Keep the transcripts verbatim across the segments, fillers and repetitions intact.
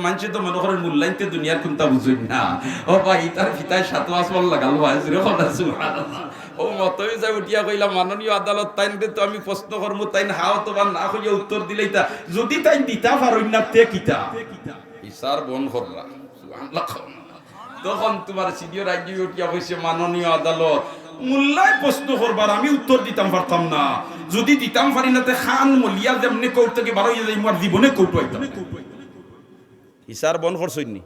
মানষে তো মনো করের মুল্লাইন্তে দুনিয়ার কুন্তা বুঝইন না। ও ভাই, ইতার ফিতায় সাত আসমান লাগাল ভাই, জোরে কও না সুবহানাল্লাহ। ও মতই যাই উঠিয়া কইলা, "মাননীয় আদালত, তাইনরে তো আমি প্রশ্ন করমু, তাইন হা অথবা না কইয়া উত্তর দিলাইতা। যদি তাইন দিতা পারইন না, তে কিতা?" ইশার বন করলা। সুবহানাল্লাহ। তখন তুমার সিনিয়র আইনজীবী উঠিয়া কইছে, "মাননীয় আদালত, মুল্লায় প্রশ্ন করবার, আমি উত্তর দিতাম পারতাম না। যদি দিতাম পারি না, তে খান মলিয়া যেমনে কোর্ট থাকি বারইয়া যাইমু, আর জীবনে কোর্টো আইতাম না।" ইশার বন করছইন নি?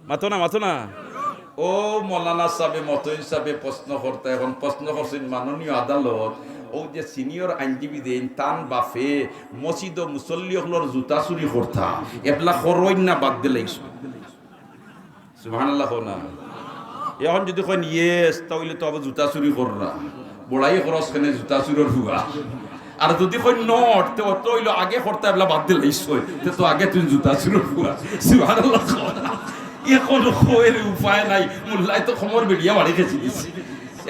মাতো না, মাতো না। ও মৌলানা সাবে, মতইন সাবে প্রশ্ন করতা, এখন প্রশ্ন করছইন, "মাননীয় আদালত, অউ যে সিনিয়র আইনজীবী যেইন, তান বাফে মসজিদো মুসল্লি অকলর জুতা চুরি করতা, এবলা করইন না বাদ দিলাইছইন?" সুবহানাল্লাহ কও না। এখন যদি কইন, "Yes," তা অইলে তো আবার জুতা চুরি কররা। বড়াই খরচ কেনে জুতা চুরর ফুয়া। আর যদি কইন, "Not," তে অত অইলো আগে করতা, এবলা বাদ দিলাইছইন। তে তো আগে তুইন জুতা চুরর ফুয়া। সুবহানাল্লাহ কও না। এখন কইর উপায় নাই। মুল্লায় তো খমর বেড়িয়া বাড়ি খেছি দিছে।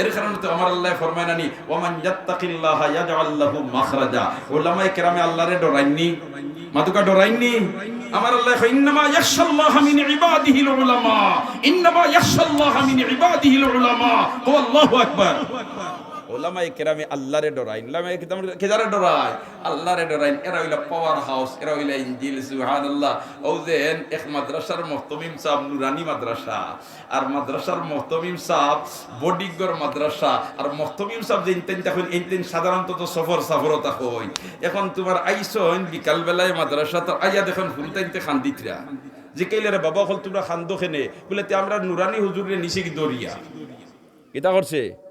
এর কারণে তো আমার আল্লায় ফরমায় না নি, "ওয়া মান ইয়াত্তাকিল্লাহা ইয়াজআল লাহু মাখরাজা।" উলামায়ে কেরামে আল্লারে ডরাইন নি? মাতুক্কা ডরাইন নি? আমার আল্লায় কয়, "ইন্নামা ইয়াখশাল্লাহা মিন ইবাদিহিল উলামা, ইন্নামা ইয়াখশাল্লাহা মিন ইবাদিহিল উলামা।" কও, "আল্লাহু আকবার।" উলামায়ে কেরামে আল্লারে ডরাইন। উলামায়ে কেরামে কেদারে ডরাইন? আল্লারে ডরাইন। এরা অইলা power house, এরা অইলা ইঞ্জিল, সুবহানাল্লাহ। অউ যেন এক মাদ্রাসার মুহতামিম সাব, নুরানি মাদ্রাসা, আর মাদ্রাসার মুহতামিম সাব বডিগর মাদ্রাসা, আর মুহতামিম সাব যেইন তাইন থাকইন, এইন তাইন সাধারণত তো সফর সাফরো থাকইন। এখন তুমার আইছইন বিকালবেলায় মাদ্রাসাত, আইয়া দেখইন হুরুতাইন্তে কান্দিতরা। জিকাইলা, "রে বাবা অকল, তুমরা কান্দো কেনে?" বুলে, "তে আমরার নুরানি হুজুররে নিছে গি দরিয়া।" কিতা করছে?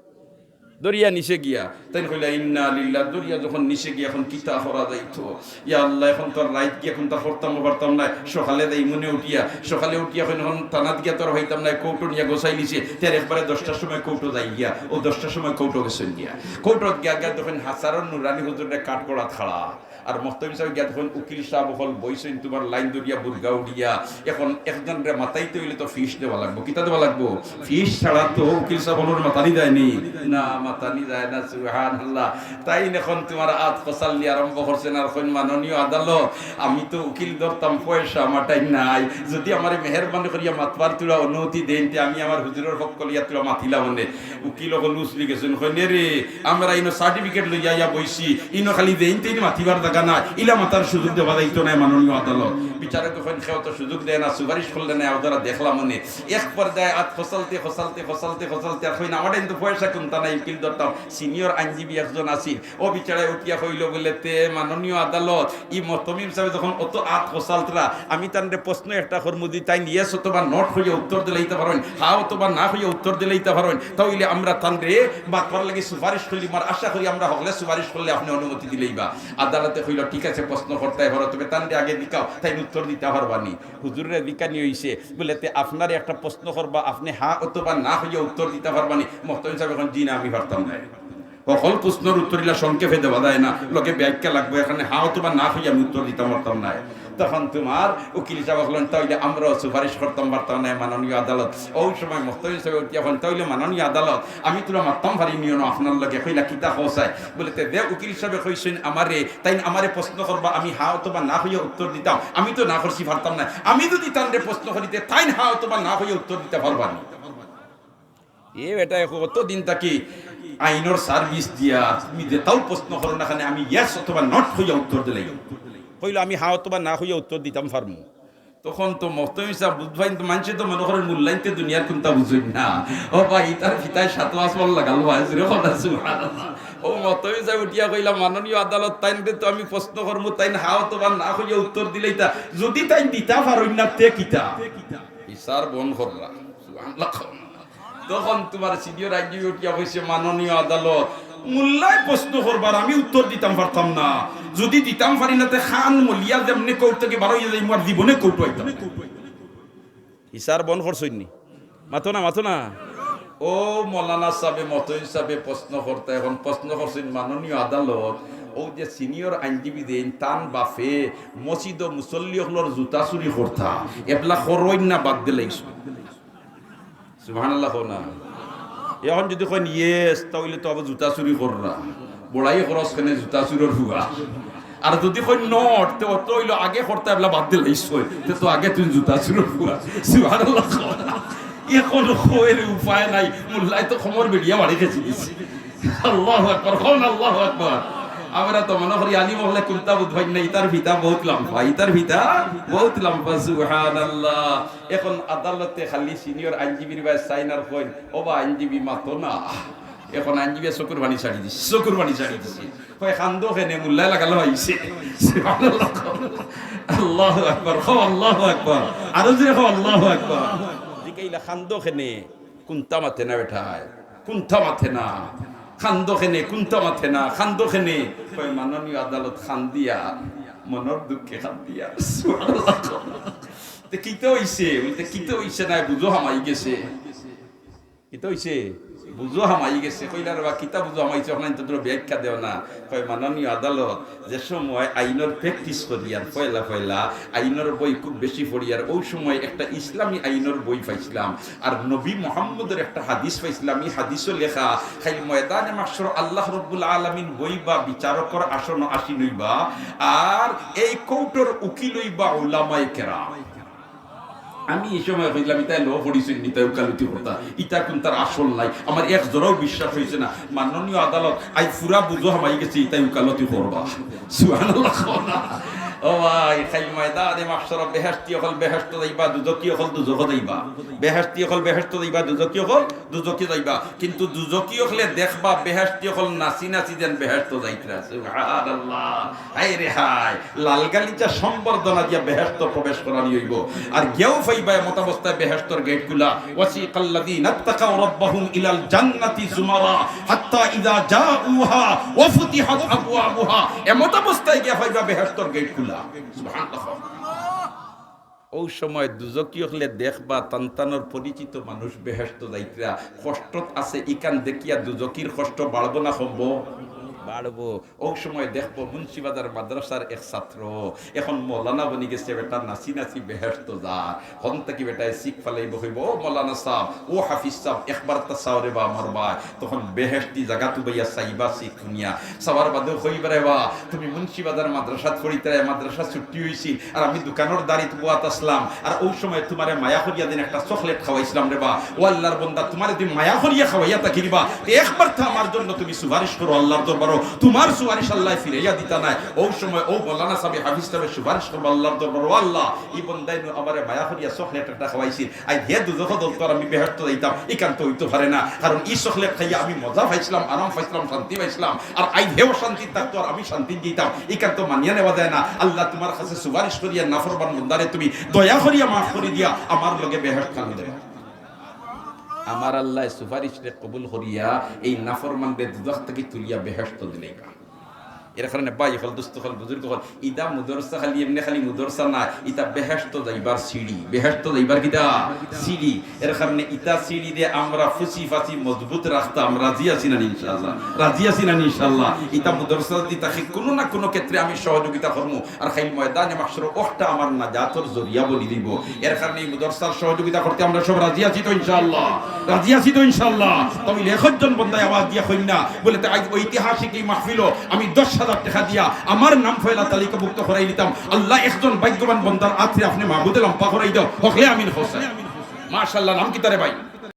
দরিয়া নিছে গিয়া। তাইন কইলা, "ইন্না লিল্লাহ, দরিয়া যখন নিছে গিয়া, এখন কিতা করা যাইতো? ইয়া আল্লাহ, এখন তো আর রাইত গিয়া কুন্তা করতামও পারতাম নায়, সকালে যাইমুনে উঠিয়া।" সকালে উঠিয়া কইন, "এখন থানাত গিয়া তো আর পাইতাম নায়, কোর্টো নিয়া গছাইলিছে।" তে আর একবারে দশটার সময় কোর্টো যাই গিয়া, অউ দশটার সময় কোর্টো গেছইন গিয়া। কোর্টোত গিয়া গিয়া দেখইন হাছারর নুরানি হুজুররে কাঠগড়াত খাড়া। আর মুহতামিম সাবে গিয়া দেখইন উকিল সাব অকল বইছইন তুমার লাইন ধরিয়া বুরগা উড়িয়া। এখন একজনরে মাতাইতে অইলে তো ফিস দেওয়া লাগবো। কিতা দেওয়া লাগবো? ফিস ছাড়া তো উকিল সাব অকলরে মাতানি যায় নি? না, মাতানি যায় না। সুবহানাল্লাহ। তাইন এখন তুমার আত কছালনি আরম্ভ করছইন আর কইন, "মাননীয় আদালত, আমি তো উকিল ধরতাম, পয়সা আমার টাইম নাই। যদি আমারে মেহেরবানি করিয়া মাতবার তুরা অনুমতি দেইন, তে আমি আমার হুজুরর পক্ষ লইয়া তুরা মাতিলাম অনে।" উকিল অকল উছলি গেছইন, কইন, "এরে, আমরা ইনো certificate লইয়া আইয়া বইছি, ইনো খালি যেইন তেইন মাতিবার জাগা নায়, ইলা মাতার সুযোগ দেওয়া যাইতো নায়, মাননীয় আদালত।" বিচারকে কইন, "কেউ তো সুযোগ দেয় না, সুপারিশ করলে নায়, অউ তারা দেখলাম অনে।" এক পর্যায়ে আত কছালতে, কছালতে, কছালতে, কছালতে, আর কইন, "আমার টাইম তো পয়সা কুন্তা নাই, উকিল ধরতাম।" সিনিয়র আইনজীবী একজন আছিল, অউ বিচারে উঠিয়া কইলো বুলে, "তে মাননীয় আদালত, ই মুহতামিম সাবে যখন অত আত কছালতরা, আমি তানরে প্রশ্ন একটা করমু, যদি তাইন yes অথবা not কইয়া উত্তর দিলাইতা পারইন, হা অথবা না কইয়া উত্তর দিলাইতা পারইন, তা অইলে আমরা তানরে মাতবার লাগি সুপারিশ করলিমু, আর আশা করি আমরা হকলে সুপারিশ করলে আপনে অনুমতি দিলাইবা।" আদালতে কইলো, "ঠিক আছে, প্রশ্ন করতায় পারো, তবে তানরে আগে জিকাও, তাইন উত্তর দিতা পারবা নি।" হুজুররে জিকানি অইছে, বুলে, "তে আপনারে একটা প্রশ্ন করবা, আপনে হা অথবা না কইয়া উত্তর দিতা পারবা নি?" মুহতামিম সাবে কইন, "জি না, আমি পারতাম নায়।" হকল প্রশ্নর উত্তর ইলা সংক্ষেপে দেওয়া যায় না, লগে ব্যাখ্যা লাগবো। এখানে হা অথবা না কইয়া আমি উত্তর দিতাম পারতাম নায়। তখন তুমার উকিল সাব অকল কইন, "তা অইলে আমরাও সুপারিশ করতাম পারতাম নায়, মাননীয় আদালত।" অউ সময় মুহতামিম সাবে উঠিয়া কইন, "তা অইলে মাননীয় আদালত, আমি তুরা মাততাম পারি নি অনো আপনার লগে?" কইলা, "কিতা কও চাই?" বুলে, "তে যে উকিল সাবে কইছইন আমারে, তাইন আমারে প্রশ্ন করবা, আমি হা অথবা না কইয়া উত্তর দিতাম, আমি তো না করছি, পারতাম নায়। আমি যদি তানরে প্রশ্ন করি, তে তাইন হা অথবা না কইয়া উত্তর দিতা পারবা নি?" এ বেটা, এখন অতদিন থাকি আইনর service দিয়া, তুমি যেতাউ প্রশ্ন করো না কেনে, আমি yes অথবা not কইয়া উত্তর দিলাই। কইলো, "আমি হা অথবা না কইয়া উত্তর দিতাম পারমু।" তখন তো মুহতামিম সাব বুঝবাইন তো, মানষে তো মনো করের মুল্লাইন্তে দুনিয়ার কুন্তা বুঝইন না। ও ভাই, ইতার ফিতায় সাত আসমান লাগাল ভাই, জোরে কও না সুবহানাল্লাহ। ও মুহতামিম সাব উঠিয়া কইলা, "মাননীয় আদালত, তাইনরে তো আমি প্রশ্ন করমু, তাইন হা অথবা না কইয়া উত্তর দিলাইতা, যদি তাইন দিতা পারইন না, তে কিতা?" ইশার বন করলা। সুবহানাল্লাহ। তখন তুমার সিনিয়র আইনজীবী উঠিয়া কইছে, "মাননীয় আদালত, মুল্লায় প্রশ্ন করবার, আমি উত্তর দিতাম পারতাম না। যদি দিতাম পারি না, তে খান মলিয়া যেমনে কোর্ট থাকি বারইয়া যাইমু, আর জীবনে কোর্টো আইতাম না।" ইশার বন করছইন নি? মাতো না, মাতো না। ও মৌলানা সাবে, মতইন সাবে প্রশ্ন করতা, এখন প্রশ্ন করছইন, "মাননীয় আদালত, অউ যে সিনিয়র আইনজীবী যেইন, তান বাফে মসজিদো মুসল্লি অকলর জুতা চুরি করতা, এবলা করইন না বাদ দিলাইছইন?" সুবহানাল্লাহ কও না। এখন যদি কইন, "Yes," তা অইলে তো আবার জুতা চুরি কররা। বড়াই খরচ কেনে জুতা চুরর ফুয়া। আর যুদি কয় not, তে অর্থ অইলো আগে করতা এবলা বাদ দিলাইছো, তে তো আগে তুমি জুতা চুরর ফুয়া। সুবহানাল্লাহ। এখন কইর উপায় নাই, মোল্লায় তো কমর বেড়িয়া বাড়ি খেছি দিছে। আল্লাহু আকবার, কও না আল্লাহু আকবার। আমরা তো মনে করি আলিম অকলে কুন্তা বুঝইন না, ইতার ফিতা বউত লাম্বা, ইতার ফিতা বউত লাম্বা। সুবহানাল্লাহ। এখন আদালতে খালি সিনিয়র আইনজীবীর বায় সাইন আর কইন, "ও বা আইনজীবী মাতো না।" এখন আইনজীবী চকুর পানি ছাড়ি দিছে, চকুর পানি ছাড়ি দিছে। কয়, "কান্দো কেনে?" মোল্লায় লাগালো আইছে। সুবহানাল্লাহ। আল্লাহু আকবার, কও আল্লাহু আকবার। আরো জোরে কও আল্লাহু আকবার। জিকাইলা, "কান্দো কেনে?" কুন্তা মাতে না বেটায়, কুন্তা মাতে না। "কান্দো কেনে?" কুন্তা মাতে না। "কান্দো কেনে?" কয়, "মাননীয় আদালত, কান্দিয়ার, মনর দুঃখে কান্দিয়ার।" সুবহানাল্লাহ। তে কিতা অইছে? বলে, "তে কিতা অইছে না, বুঝো হামাই গেছে।" কিতা অইছে? বুঝো হামাই গেছে। কইলা, "রে বা, কিতা বুঝো হামাইছে? অখান তো তোর ব্যাখ্যা দেও না।" কয়, "মাননীয় আদালত, যে সময় আইনর practice করিয়ার, পয়লা পয়লা আইনর বই খুব বেশি পড়িয়ার, অউ সময় একটা ইসলামী আইনর বই পাইছলাম, আর নবী মোহাম্মদর একটা হাদিস পাইছলাম। ই হাদিসো লেখা, কাইল ময়দানে মাহশর আল্লাহ রব্বুল আলামিন বইবা বিচারকর আসনো আসীন অইবা, আর এই কোর্টর উকিল অইবা উলামায়ে কেরাম।" আমি ই সময় কইলাম, "ইতায় ল পড়িছইন নি, ইতায় উকালতি করতা, ইতা কুন্তার আসল নাই।" আমার এক জরাও বিশ্বাস অইছে না। মাননীয় আদালত, আইজ পুরা বুঝো হামাই গেছে, ইতায় উকালতি করবা। সুবহানাল্লাহ। ও ভাই, কাইল ময়দানে মাহশর বেহেশতি অকল বেহেশতো যাইবা, দুজখি অকল দুজখো যাইবা। বেহেশতি অকল বেহেশতো যাইবা, দুজখি অকল দুজখো যাইবা। কিন্তু দুজখি অকলে দেখবা, বেহেশতি অকল নাচি নাচি যেন বেহেশতো যাইতরা। সুবহানাল্লাহ। হায় রে হায়, লাল গালিচা সম্বর্ধনা দিয়া বেহেশতো প্রবেশ করানি অইবো। আর গিয়াউ পাইবা এমতাবস্থায় বেহেশতর গেইট খুলা। وسيق الذين اتقوا ربهم إلى الجنة زمرا حتى إذا جاءوها وفتحت أبوابها। এমতাবস্থায় গিয়া পাইবা বেহেশতর গেইট খুলা। সুবহানাল্লাহ। অউ সময় দুজখি অকলে দেখবা, তান তানর পরিচিত মানুষ বেহেশতো যাইতরা, কষ্টত আছে, ইখান দেখিয়া দুজখির কষ্ট বাড়বো না কমবো? বাড়বো। অউ সময় দেখবো মুন্সিবাজার মাদ্রাসার এক ছাত্র, এখন মৌলানা বনি গেছে, বেটা নাচি নাচি বেহেশতো যার। হন থাকি বেটায় চিক ফালাইবো, কইবো, "ও মৌলানা সাব, ও হাফিজ সাব, একবার তা চাও রে বা আমার ভাই।" তখন বেহেশতি জাগাত উবাইয়া চাইবা চিক হুনিয়া। চাওয়ার বাদেউ কইবা, "রে বা, তুমি মুন্সিবাজার মাদ্রাসাত পড়িতায়, মাদ্রাসা ছুটি অইছিল, আর আমি দোকানর দারিত বওয়াত আছলাম, আর অউ সময় তুমারে মায়া করিয়া দিন একটা চকলেট খাওয়াইছলাম রে বা। ও আল্লাহর বন্দা, তুমারে যদি মায়া করিয়া খাওয়াইয়া থাকি রে বা, তে একবার তো আমার জন্য তুমি সুপারিশ করো আল্লাহর দরবারো, তুমার সুপারিশ আল্লায় ফিরাইয়া দিতা নায়।" অউ সময় অউ মৌলানা সাবে, হাফিজ সাবে সুপারিশ করবা আল্লাহর দরবারো, "ও আল্লাহ, ই বন্দায় নু আমারে মায়া করিয়া চকলেট একটা খাওয়াইছিল, আইজ হে দুজখো যাইতো আর আমি বেহেশতো যাইতাম, ইখান তো অইতো পারে না, কারণ ই চকলেট খাইয়া আমি মজা পাইছলাম, আরাম পাইছলাম, শান্তি পাইছলাম, আর আইজ হে অশান্তিত থাকতো আর আমি শান্তিত যাইতাম, ইখান তো মানিয়া নেওয়া যায় না। আল্লাহ, তুমার কাছে সুপারিশ করিয়া নাফরমান বন্দারে তুমি দয়া করিয়া মাফ করি দিয়া আমার লগে বেহেশত খান দেও।" আমার আল্লায় সুপারিশরে কবুল করিয়া এই নাফরমানরে দুজখ থাকি তুলিয়া বেহেশতো দিলাইবা। এর কারণে ভাই অকল, দোস্ত অকল, বুজুর্গ অকল, ইতা মুদরসা খালি এমনে খালি মুদরসা না, ইতা বেহেশতো যাইবার সিঁড়ি। বেহেশতো যাইবার কিতা? সিঁড়ি। এর কারণে ইতা সিঁড়িরে আমরা ফুসি ফাসি মজবুত রাখতাম। রাজি আছি না ইনশাআল্লাহ? রাজি আছি না ইনশাআল্লাহ? ইতা মুদরসা যদি থাকে, কুনু না কুনু ক্ষেত্রে আমি সহযোগিতা করমু। আর কাইল ময়দানে মাহশরো অউটা আমার নাজাতর জরিয়া বনি দিবো। এর কারণে ই মুদরসার সহযোগিতা করতে আমরা সব রাজি আছি তো ইনশাআল্লাহ? রাজি আছি তো ইনশাআল্লাহ? তাইলে একজন বন্দায় আওয়াজ দিয়া কইন না, বলে, "তে আইজ ঐতিহাসিক ই মাহফিলো আমি দশ হাজার টেকা দিয়া আমার নাম পয়লা তালিকাভুক্ত করাই নিতাম।" আল্লাহ, একজন ভাগ্যবান বন্দার আতরে আপনে মাবুদে লাম্বা করাই দেও। হকলে আমিন কও। মাশাআল্লাহ, নাম কিতা রে ভাই?